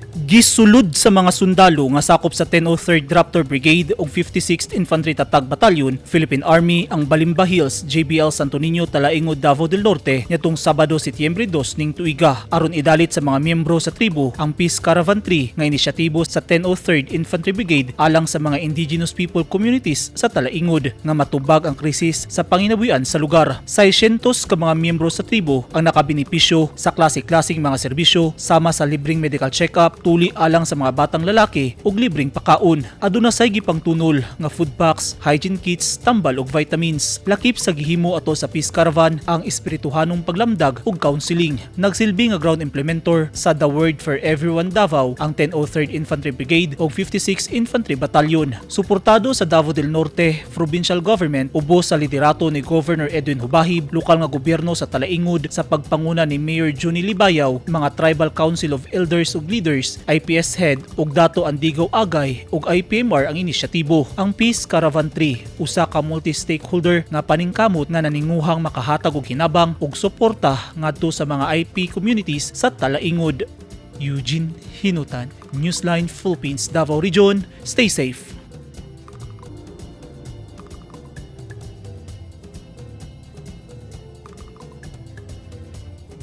Gisulod sa mga sundalo nga sakop sa 1003rd Raptor Brigade ug 56th Infantry Tatag Battalion, Philippine Army, ang Balimba Hills, JBL Santo Niño, Talaingod, Davao del Norte niadtong Sabado, Setyembre 2 ning tuiga aron idalit sa mga miyembro sa tribo ang Peace Caravan 3 nga inisyatibo sa 1003rd Infantry Brigade alang sa mga indigenous people communities sa Talaingod nga matubag ang krisis sa panginabuhian sa lugar. 600 ka mga miyembro sa tribo ang nakabenepisyo sa klase-klaseng mga serbisyo sama sa libreng medical check-up, tuli alang sa mga batang lalaki ug libreng pakaon. Aduna say gipangtunol nga food packs, hygiene kits, tambal ug vitamins. Lakip sa gihimo ato sa Peace Caravan ang espirituhanong paglamdag ug counseling. Nagsilbi nga ground implementer sa The Word for Everyone Davao ang 1003rd Infantry Brigade ug 56 Infantry Battalion. Suportado sa Davao del Norte Provincial Government ubos sa liderato ni Governor Edwin Hubahib, lokal nga gobyerno sa Talaingod sa pagpanguna ni Mayor Junie Libayaw, mga Tribal Council of Elders ug Leaders, IPS Head ug Dato Andigaw Agay ug IPMR ang inisyatibo. Ang Peace Caravan 3 usa ka multi-stakeholder nga paningkamot nga naninguhang makahatag og hinabang ug suporta ngadto sa mga IP communities sa Talaingod. Eugene Hinutan, Newsline Philippines, Davao Region. Stay safe.